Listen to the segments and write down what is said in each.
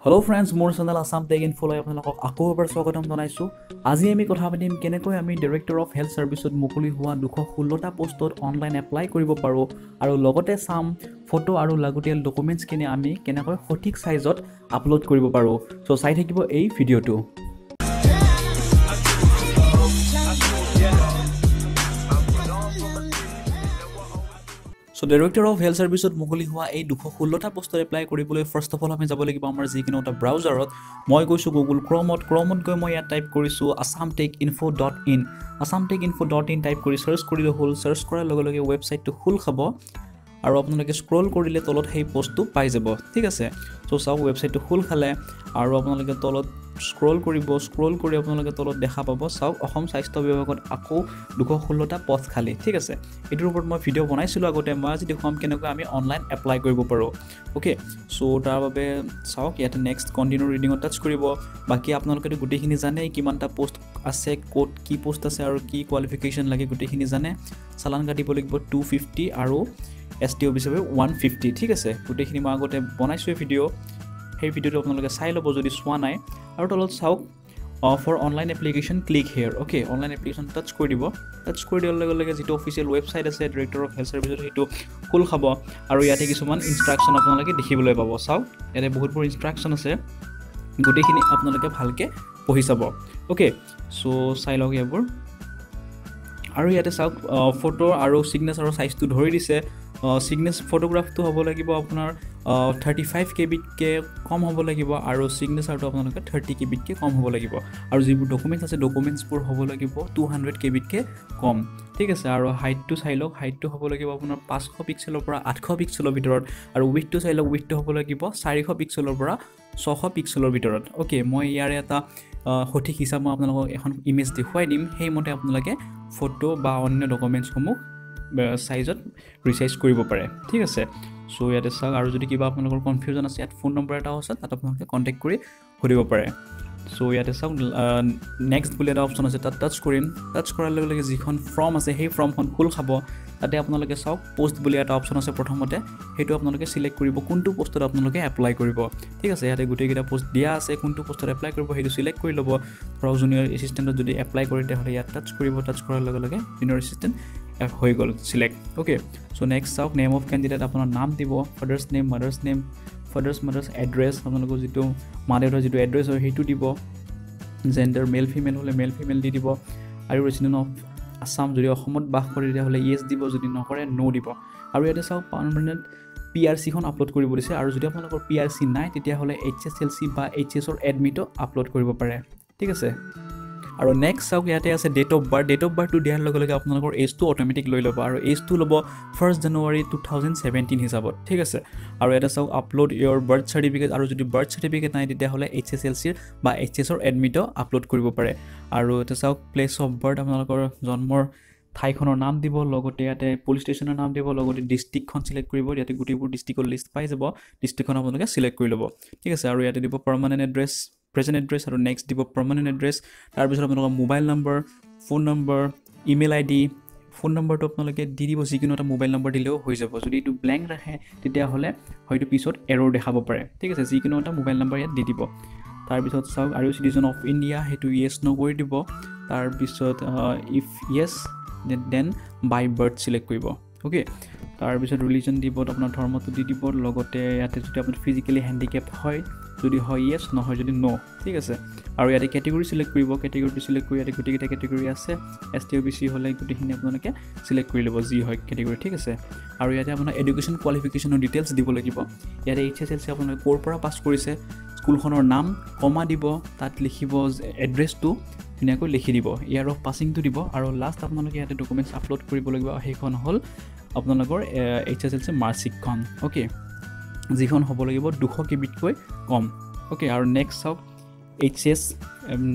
Hello' friends, মোৰ channel Assam tech ইনফ'লৈ আপোনালোকক আকৌ এবাৰ স্বাগতম জনাইছোঁ। আজি আমি কথা পাতিম কেনেকৈ আমি ডিৰেক্টৰ অফ হেল্থ ছাৰ্ভিচত মুকলি হোৱা 216টা পষ্টত অনলাইন এপ্লাই কৰিব পাৰোঁ আৰু লগতে চাম ফটো আৰু লাগতিয়াল ডকুমেণ্টছখিনি আমি কেনেকৈ সঠিক চাইজত আপলোড কৰিব পাৰোঁ। চ' চাই থাকিব এই ভিডিঅ'টো। চ' ডিৰেক্টৰ অফ হেল্থ ছাৰ্ভিচত মুকলি হোৱা এই 216টা পষ্টত এপ্লাই কৰিবলৈ ফাৰ্ষ্ট অফ অল আমি যাব লাগিব আমাৰ যিকোনো এটা ব্ৰাউজাৰত। মই গৈছোঁ গুগল ক্ৰমত। ক্ৰমত গৈ মই ইয়াত টাইপ কৰিছোঁ Assam tech info dot in. Assam tech info dot in type কৰি চাৰ্চ কৰিলে হ'ল। চাৰ্চ কৰাৰ লগে লগে ৱেবছাইটটো খোল খাব আৰু আপোনালোকে স্ক্ৰল কৰিলে তলত সেই পষ্টটো পাই যাব। ঠিক আছে, চ' চাওক ৱেবছাইটটো খোল খালে আৰু আপোনালোকে তলত স্ক্ৰল কৰিব। স্ক্ৰল কৰি আপোনালোকে তলত দেখা পাব, চাওক অসম স্বাস্থ্য বিভাগত আকৌ 216টা পদ খালী। ঠিক আছে, এইটোৰ ওপৰত মই ভিডিঅ' বনাইছিলোঁ আগতে। মই আজি দেখুৱাম কেনেকৈ আমি অনলাইন এপ্লাই কৰিব পাৰোঁ। অ'কে, চ' তাৰ বাবে চাওক ইয়াতে নেক্সট কণ্টিনিউ ৰিডিঙত টাচ কৰিব। বাকী আপোনালোকেতো গোটেইখিনি জানেই কিমানটা পষ্ট আছে, ক'ত কি পষ্ট আছে আৰু কি কোৱালিফিকেশ্যন লাগে গোটেইখিনি জানে। চালান কাটিব লাগিব 250 আৰু এছ টি অ' হিচাপে 150। ঠিক আছে, গোটেইখিনি মই আগতে বনাইছোঁৱেই ভিডিঅ', সেই ভিডিঅ'টো আপোনালোকে চাই ল'ব যদি চোৱা নাই। আৰু তলত চাওক for online application click here. Okay, online application touch কৰি দিব। টাচ কৰি দিয়াৰ লগে লগে যিটো অফিচিয়েল ৱেবছাইট আছে ডিৰেক্টৰ অফ হেল্থ ছাৰ্ভিচত সেইটো খোল খাব আৰু ইয়াতে কিছুমান ইনষ্ট্ৰাকশ্যন আপোনালোকে দেখিবলৈ পাব। চাওক ইয়াতে বহুতবোৰ ইনষ্ট্ৰাকশ্যন আছে, গোটেইখিনি আপোনালোকে ভালকৈ পঢ়ি চাব। অ'কে, চ' চাই লওক এইবোৰ। আৰু ইয়াতে চাওক ফটো আৰু ছিগনেচাৰৰ চাইজটো ধৰি দিছে। ফটোগ্ৰাফটো হ'ব লাগিব আপোনাৰ 35 কেবিতকৈ কম হ'ব লাগিব আৰু ছিগনেচাৰটো আপোনালোকে 30 কেবিতকৈ কম হ'ব লাগিব। আৰু যিবোৰ ডকুমেণ্টছ আছে ডকুমেণ্টছবোৰ হ'ব লাগিব 200 কেবিতকৈ কম। ঠিক আছে, আৰু হাইটটো চাই লওক, হাইটটো হ'ব লাগিব আপোনাৰ 500 পিক্সেলৰ পৰা 800 পিক্সেলৰ ভিতৰত আৰু উইথটো চাই লওক, উইথটো হ'ব লাগিব 400 পিক্সেলৰ পৰা 600 পিক্সেলৰ ভিতৰত। অ'কে, মই ইয়াৰে এটা সঠিক হিচাপ মই আপোনালোকক এখন ইমেজ দেখুৱাই দিম, সেইমতে আপোনালোকে ফটো বা অন্য ডকুমেণ্টছসমূহ চাইজত ৰিচাইজ কৰিব পাৰে। ঠিক আছে, চ' ইয়াতে চাওক। আৰু যদি কিবা আপোনালোকৰ কনফিউজন আছে ইয়াত ফোন নম্বৰ এটাও আছে, তাত আপোনালোকে কণ্টেক্ট কৰি সুধিব পাৰে। চ' ইয়াতে চাওক নেক্সট বুলি এটা অপশ্যন আছে, তাত টাচ কৰিম। টাচ কৰাৰ লগে লগে যিখন ফৰ্ম আছে সেই ফৰ্মখন খোল খাব। তাতে আপোনালোকে চাওক পষ্ট বুলি এটা অপশ্যন আছে প্ৰথমতে, সেইটো আপোনালোকে চিলেক্ট কৰিব কোনটো পষ্টত আপোনালোকে এপ্লাই কৰিব। ঠিক আছে, ইয়াতে গোটেইকেইটা পষ্ট দিয়া আছে, কোনটো পষ্টত এপ্লাই কৰিব সেইটো চিলেক্ট কৰি ল'ব। ধৰক জুনিয়ৰ এছিষ্টেণ্টত যদি এপ্লাই কৰে তেতিয়াহ'লে ইয়াত টাচ কৰিব। টাচ কৰাৰ লগে লগে জুনিয়ৰ এছিষ্টেণ্ট হৈ গ'ল চিলেক্ট। অ'কে, চ' নেক্সট চাওক নেম অফ কেণ্ডিডেট, আপোনাৰ নাম দিব, father's name, mother's name, father's mother's address, আপোনালোকৰ যিটো মা দেউতাৰ যিটো এড্ৰেছ হয় সেইটো দিব। জেণ্ডাৰ মেল ফিমেল হ'লে মেল ফিমেল দি দিব। আৰু ৰেচিডেণ্ট অফ আছাম, যদি অসমত বাস কৰে তেতিয়াহ'লে য়েছ দিব, যদি নকৰে ন' দিব। আৰু ইয়াতে চাওক পাৰ্মানেণ্ট পি আৰ চিখন আপলোড কৰিব দিছে। আৰু যদি আপোনালোকৰ পি আৰ চি নাই তেতিয়াহ'লে এইচ এছ এল চি বা এইচ এছৰ এডমিটো আপলোড কৰিব পাৰে। ঠিক আছে, আৰু নেক্সট চাওক ইয়াতে আছে date of birth. Date of বাৰ্থটো দিয়াৰ লগে লগে আপোনালোকৰ এজটো অট'মেটিক লৈ ল'ব আৰু এজটো ল'ব 1 জানুৱাৰী 2017 হিচাপত। ঠিক আছে, আৰু ইয়াতে চাওক আপলোড ইয়ৰ বাৰ্থ চাৰ্টিফিকেট। আৰু যদি বাৰ্থ চাৰ্টিফিকেট নাই তেতিয়াহ'লে এইচ এছ এল চিৰ বা এইচ এছৰ এডমিটো আপলোড কৰিব পাৰে। আৰু ইয়াতে চাওক প্লেচ অফ বাৰ্থ, আপোনালোকৰ জন্মৰ ঠাইখনৰ নাম দিব, লগতে ইয়াতে পুলিচ ষ্টেচনৰ নাম দিব, লগতে ডিষ্ট্ৰিক্টখন চিলেক্ট কৰিব। ইয়াতে গোটেইবোৰ ডিষ্ট্ৰিক্টৰ লিষ্ট পাই যাব, ডিষ্ট্ৰিক্টখন আপোনালোকে চিলেক্ট কৰি ল'ব। ঠিক আছে, আৰু ইয়াতে দিব পাৰ্মানেণ্ট এড্ৰেছ, প্ৰেজেণ্ট এড্ৰেছ আৰু নেক্সট দিব পাৰ্মানেণ্ট এড্ৰেছ। তাৰপিছত আপোনালোকৰ mobile number, phone number, email I D, phone নম্বৰটো আপোনালোকে দি দিব, যিকোনো এটা মোবাইল নম্বৰ দিলেও হৈ যাব। যদি এইটো ব্লেংক ৰাখে তেতিয়াহ'লে হয়তো পিছত এৰৰ দেখাব পাৰে। ঠিক আছে, যিকোনো এটা মোবাইল নম্বৰ ইয়াত দি দিব। তাৰপিছত চাওক আৰু চিটিজেন অফ ইণ্ডিয়া, সেইটো য়েছ ন' কৰি দিব। তাৰপিছত if yes then by birth select কৰিব। অ'কে, তাৰপিছত ৰিলিজন দিব, আপোনাৰ ধৰ্মটো দি দিব। লগতে ইয়াতে যদি আপুনি ফিজিকেলি হেণ্ডিকেপ হয়, যদি হয় য়েছ, নহয় যদি ন'। ঠিক আছে, আৰু ইয়াতে কেটেগৰী চিলেক্ট কৰিব। কেটেগৰীটো চিলেক্ট কৰি ইয়াতে গোটেইকেইটা কেটেগৰী আছে, এছ টি অ' বি চি হ'লে গোটেইখিনি আপোনালোকে চিলেক্ট কৰি ল'ব যি হয় কেটেগৰী। ঠিক আছে, আৰু ইয়াতে আপোনাৰ এডুকেশ্যন কোৱালিফিকেশ্যনৰ ডিটেইলছ দিব লাগিব। ইয়াতে এইচ এছ এল চি আপোনালোকে ক'ৰ পৰা পাছ কৰিছে, স্কুলখনৰ নাম, কমা দিব, তাত লিখিব এড্ৰেছটো ধুনীয়াকৈ লিখি দিব, ইয়াৰ অফ পাছিংটো দিব। আৰু লাষ্ট আপোনালোকে ইয়াতে ডকুমেণ্টছ আপলোড কৰিব লাগিব, সেইখন হ'ল আপোনালোকৰ এইচ এছ এল চি মাৰ্কশ্বিটখন। অ'কে, যিখন হ'ব লাগিব 200 কেবিতকৈ কম। অ'কে, আৰু নেক্সট চাওক এইচ এছ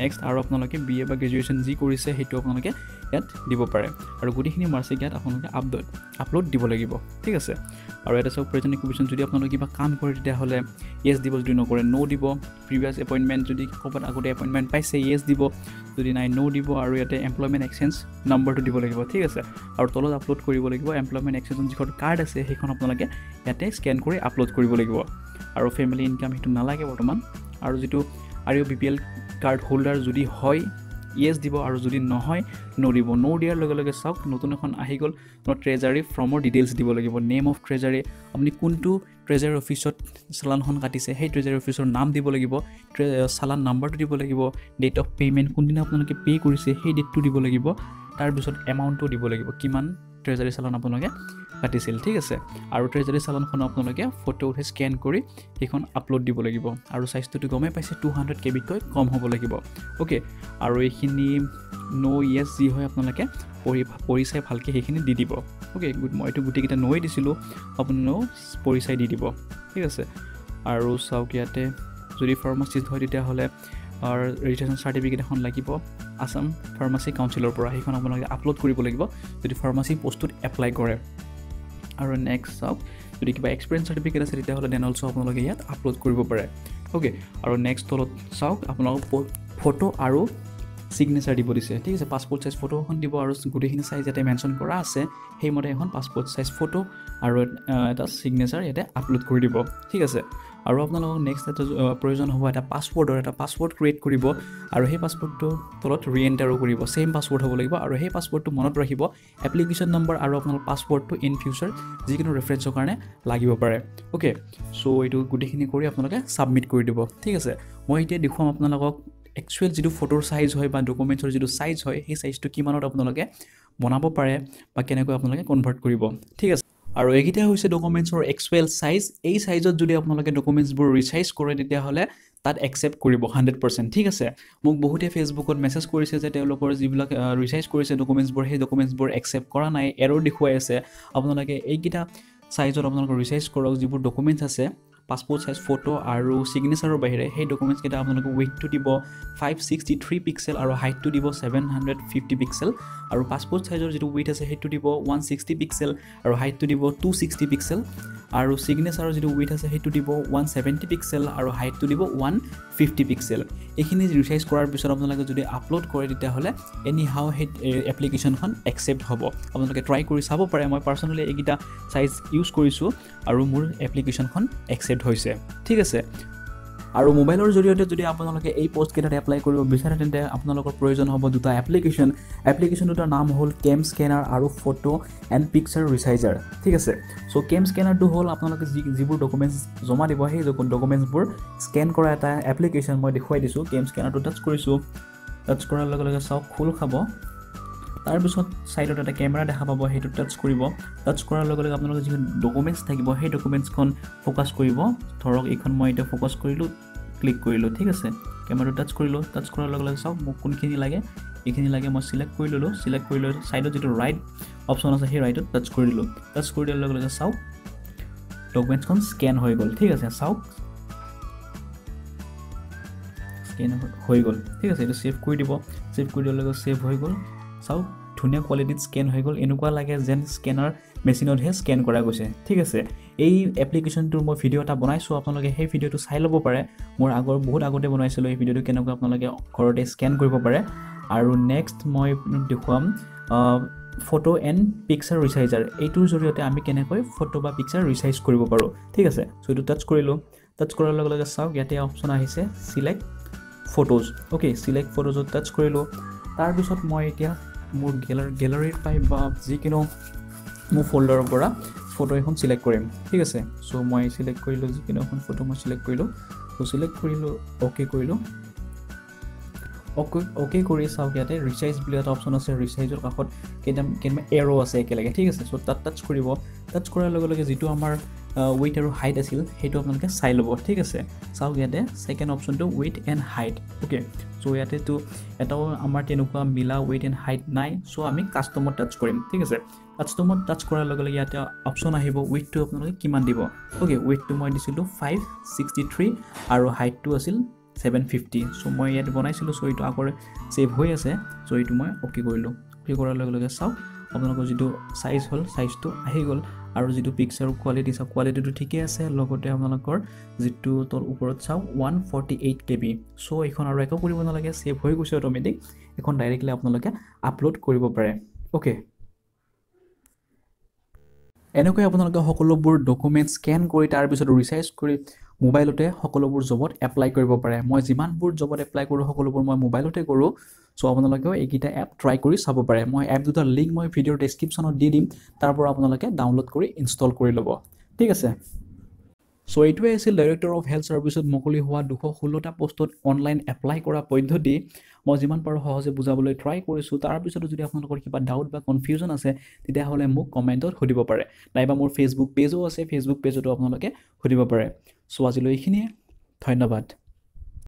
নেক্সট, আৰু আপোনালোকে বি এ বা গ্ৰেজুৱেশ্যন যি কৰিছে সেইটো আপোনালোকে ইয়াত দিব পাৰে। আৰু গোটেইখিনি মাৰ্কশ্বিট ইয়াত আপোনালোকে আপলোড দিব লাগিব। ঠিক আছে, আৰু ইয়াতে চাওক প্ৰেজেণ্ট একুৱেশ্যন, যদি আপোনালোকে কিবা কাম কৰে তেতিয়াহ'লে য়েছ দিব, যদি নকৰে ন' দিব। প্ৰিভিয়াছ এপইণ্টমেণ্ট, যদি ক'ৰবাত আগতে এপইণ্টমেণ্ট পাইছে য়েছ দিব, যদি নাই ন' দিব। আৰু ইয়াতে এমপ্লয়মেণ্ট এক্সচেঞ্জ নম্বৰটো দিব লাগিব। ঠিক আছে, আৰু তলত আপলোড কৰিব লাগিব এমপ্লয়মেণ্ট এক্সচেঞ্জৰ যিখন কাৰ্ড আছে সেইখন আপোনালোকে ইয়াতে স্কেন কৰি আপলোড কৰিব লাগিব। আৰু ফেমিলি ইনকাম সেইটো নালাগে বৰ্তমান। আৰু যিটো আৰু BPL card holder যদি হয় য়েছ দিব, আৰু যদি নহয় ন' দিব। ন' দিয়াৰ লগে লগে চাওক নতুন এখন আহি গ'ল, আপোনাৰ ট্ৰেজাৰী ফৰ্মৰ ডিটেইলছ দিব লাগিব। নেম অফ ট্ৰেজাৰী, আপুনি কোনটো ট্ৰেজাৰী অফিচত চালানখন কাটিছে সেই ট্ৰেজাৰী অফিচৰ নাম দিব লাগিব, চালান নাম্বাৰটো দিব লাগিব, ডেট অফ পে'মেণ্ট কোনদিনা আপোনালোকে পে' কৰিছে সেই ডেটটো দিব লাগিব, তাৰপিছত এমাউণ্টটো দিব লাগিব, কিমান ট্ৰেজাৰী চালান আপোনালোকে কাটিছিল, ঠিক আছে। আৰু ট্ৰেজাৰী চালানখন আপোনালোকে ফটো উঠাই স্কেন কৰি সেইখন আপলোড দিব লাগিব। আৰু চাইজটোতো গমেই পাইছে 200 কেবিতকৈ কম হ'ব লাগিব। অ'কে, আৰু এইখিনি ন' য়েছ যি হয় আপোনালোকে পঢ়ি চাই ভালকৈ সেইখিনি দি দিব। অ'কে, গুড, মই এইটো গোটেইকেইটা ন'য়ে দিছিলোঁ, আপোনালোকেও পঢ়ি চাই দি দিব, ঠিক আছে। আৰু চাওক ইয়াতে যদি ফাৰ্মাচিষ্ট হয় তেতিয়াহ'লে ৰেজিষ্ট্ৰেশ্যন চাৰ্টিফিকেট এখন লাগিব আছাম ফাৰ্মাচী কাউন্সিলৰ পৰা, সেইখন আপোনালোকে আপলোড কৰিব লাগিব যদি ফাৰ্মাচী পষ্টটোত এপ্লাই কৰে। আৰু নেক্সট চাওক যদি কিবা এক্সপিৰিয়েঞ্চ চাৰ্টিফিকেট আছে তেতিয়াহ'লে then also আপোনালোকে ইয়াত আপলোড কৰিব পাৰে। অ'কে, আৰু নেক্সট তলত চাওক আপোনালোকক ফটো আৰু ছিগনেচাৰ দিব দিছে, ঠিক আছে। পাছপৰ্ট চাইজ ফটো এখন দিব আৰু গোটেইখিনি চাইজ ইয়াতে মেনশ্যন কৰা আছে সেইমতে এখন পাছপৰ্ট চাইজ ফটো আৰু এটা ছিগনেচাৰ ইয়াতে আপলোড কৰি দিব, ঠিক আছে। আৰু আপোনালোকক নেক্সট এটা প্ৰয়োজন হ'ব এটা পাছৱৰ্ডৰ, এটা পাছৱৰ্ড ক্ৰিয়েট কৰিব আৰু সেই পাছৱৰ্ডটো তলত ৰি-এণ্টাৰো কৰিব, ছেইম পাছৱৰ্ড হ'ব লাগিব। আৰু সেই পাছৱৰ্ডটো মনত ৰাখিব, এপ্লিকেশ্যন নম্বৰ আৰু আপোনালোকৰ পাছৱৰ্ডটো ইন ফিউচাৰ যিকোনো ৰেফাৰেঞ্চৰ কাৰণে লাগিব পাৰে। অ'কে, চ' এইটো গোটেইখিনি কৰি আপোনালোকে ছাবমিট কৰি দিব, ঠিক আছে। মই এতিয়া দেখুৱাম আপোনালোকক একচুৱেল যিটো ফটোৰ চাইজ হয় বা ডকুমেণ্টছৰ যিটো চাইজ হয় সেই চাইজটো কিমানত আপোনালোকে বনাব পাৰে বা কেনেকৈ আপোনালোকে কনভাৰ্ট কৰিব, ঠিক আছে। আৰু এইকেইটা হৈছে ডকুমেণ্টছৰ একচুৱেল চাইজ। এই চাইজত যদি আপোনালোকে ডকুমেণ্টছবোৰ ৰিচাইজ কৰে তেতিয়াহ'লে তাত একচেপ্ট কৰিব 100%, ঠিক আছে। মোক বহুতে ফেচবুকত মেছেজ কৰিছে যে তেওঁলোকৰ যিবিলাক ৰিচাইজ কৰিছে ডকুমেণ্টছবোৰ, সেই ডকুমেণ্টছবোৰ একচেপ্ট কৰা নাই, এৰৰ দেখুৱাই আছে। আপোনালোকে এইকেইটা চাইজত আপোনালোকে ৰিচাইজ কৰক, যিবোৰ ডকুমেণ্টছ আছে পাছপৰ্ট চাইজ ফটো আৰু ছিগনেচাৰৰ বাহিৰে সেই ডকুমেণ্টছকেইটা আপোনালোকে উইথটো দিব 563 পিক্সেল আৰু হাইটটো দিব 750 পিক্সেল, আৰু পাছপৰ্ট চাইজৰ যিটো উইথ আছে সেইটো দিব 160 পিক্সেল আৰু হাইটটো দিব 260 পিক্সেল, আৰু ছিগনেচাৰৰ যিটো উইথ আছে সেইটো দিব 170 পিক্সেল আৰু হাইটটো দিব 150 পিক্সেল। এইখিনি ৰিচাইজ কৰাৰ পিছত আপোনালোকে যদি আপলোড কৰে তেতিয়াহ'লে এনি হাও সেই এপ্লিকেশ্যনখন একচেপ্ট হ'ব। আপোনালোকে ট্ৰাই কৰি চাব পাৰে। মই পাৰ্চনেলি এইকেইটা চাইজ ইউজ কৰিছোঁ আৰু মোৰ এপ্লিকেশ্যনখন একচেপ্ট হৈছে, ঠিক আছে। আৰু মোবাইলৰ জৰিয়তে যদি আপোনালোকে এই পষ্টকেইটাত এপ্লাই কৰিব বিচাৰে তেন্তে আপোনালোকৰ প্ৰয়োজন হ'ব দুটা এপ্লিকেশ্যন। এপ্লিকেশ্যন দুটাৰ নাম হ'ল কেম স্কেনাৰ আৰু ফটো এণ্ড পিকচাৰ ৰিচাইজাৰ, ঠিক আছে। চ' কেম স্কেনাৰটো হ'ল আপোনালোকে যিবোৰ ডকুমেণ্টছ জমা দিব সেই ডকুমেণ্টছবোৰ স্কেন কৰা এটা এপ্লিকেশ্যন। মই দেখুৱাই দিছোঁ, কেম স্কেনাৰটো টাচ কৰিছোঁ, টাচ কৰাৰ লগে লগে চাওক খোল খাব। তাৰপিছত ছাইডত এটা কেমেৰা দেখা পাব, সেইটো টাচ কৰিব। টাচ কৰাৰ লগে লগে আপোনালোকৰ যিখন ডকুমেণ্টছ থাকিব সেই ডকুমেণ্টছখন ফ'কাছ কৰিব। ধৰক এইখন মই এতিয়া ফ'কাছ কৰিলোঁ, ক্লিক কৰিলোঁ, ঠিক আছে। কেমেৰাটো টাচ কৰিলোঁ, টাচ কৰাৰ লগে লগে চাওক মোক কোনখিনি লাগে, এইখিনি লাগে, মই চিলেক্ট কৰি ল'লোঁ। চিলেক্ট কৰি লৈ ছাইডত যিটো ৰাইট অপশ্যন আছে সেই ৰাইটত টাচ কৰি দিলোঁ। টাচ কৰি দিয়াৰ লগে লগে চাওক ডকুমেণ্টছখন স্কেন হৈ গ'ল, ঠিক আছে। চাওক স্কেন হৈ গ'ল, ঠিক আছে। এইটো ছেভ কৰি দিব, ছেভ কৰি দিয়াৰ লগে লগে ছেভ হৈ গ'ল। চাওক ধুনীয়া কোৱালিটিত স্কেন হৈ গ'ল, এনেকুৱা লাগে যেন স্কেনাৰ মেচিনতহে স্কেন কৰা গৈছে, ঠিক আছে। এই এপ্লিকেশ্যনটোৰ মই ভিডিঅ' এটা বনাইছোঁ, আপোনালোকে সেই ভিডিঅ'টো চাই ল'ব পাৰে। মোৰ আগৰ বহুত আগতে বনাইছিলোঁ এই ভিডিঅ'টো, কেনেকৈ আপোনালোকে ঘৰতে স্কেন কৰিব পাৰে। আৰু নেক্সট মই দেখুৱাম ফটো এণ্ড পিকচাৰ ৰিচাইজাৰ। এইটোৰ জৰিয়তে আমি কেনেকৈ ফটো বা পিকচাৰ ৰিচাইজ কৰিব পাৰোঁ, ঠিক আছে। চ' এইটো টাচ কৰিলোঁ, টাচ কৰাৰ লগে লগে চাওক ইয়াতে অপশ্যন আহিছে চিলেক্ট ফটোজ। অ'কে, চিলেক্ট ফটোজত টাচ কৰিলোঁ। তাৰপিছত মই এতিয়া মোৰ গেলাৰীৰ পাই বা যিকোনো মোৰ ফ'ল্ডাৰৰ পৰা ফটো এখন চিলেক্ট কৰিম, ঠিক আছে। চ' মই চিলেক্ট কৰিলোঁ, যিকোনো এখন ফটো মই চিলেক্ট কৰিলোঁ। চ' চিলেক্ট কৰিলোঁ, অ'কে কৰিলোঁ। অ'কে কৰি চাওক ইয়াতে ৰিচাইজ বুলি এটা অপশ্যন আছে। ৰিচাইজৰ কাষত কেইটামান এৰ' আছে একেলগে, ঠিক আছে। চ' তাত টাচ কৰিব। টাচ কৰাৰ লগে লগে যিটো আমাৰ উইথ আৰু হাইট আছিল সেইটো আপোনালোকে চাই ল'ব, ঠিক আছে। চাওক ইয়াতে ছেকেণ্ড অপশ্যনটো width and height. Okay, so ইয়াতেতো এটাও আমাৰ তেনেকুৱা মিলা উইথ এণ্ড হাইট নাই, চ' আমি কাষ্টমত টাচ কৰিম, ঠিক আছে। কাষ্টমত টাচ কৰাৰ লগে লগে ইয়াতে অপশ্যন আহিব উইথটো আপোনালোকে কিমান দিব। অ'কে, উইথটো মই দিছিলোঁ 563 আৰু হাইটটো আছিল 750। চ' মই ইয়াত বনাইছিলোঁ, চ' এইটো আগৰে ছেভ হৈ আছে। চ' এইটো মই অ'কে কৰিলোঁ। অ'কে কৰাৰ লগে লগে চাওক আপোনালোকৰ যিটো চাইজ হ'ল চাইজটো আহি গ'ল, আৰু যিটো পিকচাৰ কোৱালিটি চাওক কোৱালিটিটো ঠিকেই আছে। লগতে আপোনালোকৰ যিটো তল ওপৰত চাওক 148 KB। চ' এইখন আৰু একো কৰিব নালাগে, ছেভ হৈ গৈছে অট'মেটিক। এইখন ডাইৰেক্টলি আপোনালোকে আপলোড কৰিব পাৰে। অ'কে, এনেকৈ আপোনালোকে সকলোবোৰ ডকুমেণ্ট স্কেন কৰি তাৰপিছত ৰিচাইজ কৰি মোবাইলতে সকলোবোৰ জবত এপ্লাই কৰিব পাৰে। মই যিমানবোৰ জবত এপ্লাই কৰোঁ সকলোবোৰ মই মোবাইলতে কৰোঁ। চ' আপোনালোকেও এইকেইটা এপ ট্ৰাই কৰি চাব পাৰে। মই এপ দুটাৰ লিংক মই ভিডিঅ'ৰ ডেছক্ৰিপশ্যনত দি দিম, তাৰ পৰা আপোনালোকে ডাউনলোড কৰি ইনষ্টল কৰি ল'ব। ঠিক আছে, চ' এইটোৱে আছিল ডাইৰেক্টৰ অফ হেল্থ ছাৰ্ভিচত মুকলি হোৱা 216টা পষ্টত অনলাইন এপ্লাই কৰা পদ্ধতি। মই যিমান পাৰোঁ সহজে বুজাবলৈ ট্ৰাই কৰিছোঁ। তাৰপিছতো যদি আপোনালোকৰ কিবা ডাউট বা কনফিউজন আছে তেতিয়াহ'লে মোক কমেণ্টত সুধিব পাৰে, নাইবা মোৰ ফেচবুক পেজো আছে, ফেচবুক পেজতো আপোনালোকে সুধিব পাৰে। চ' আজিলৈ এইখিনিয়ে, ধন্যবাদ।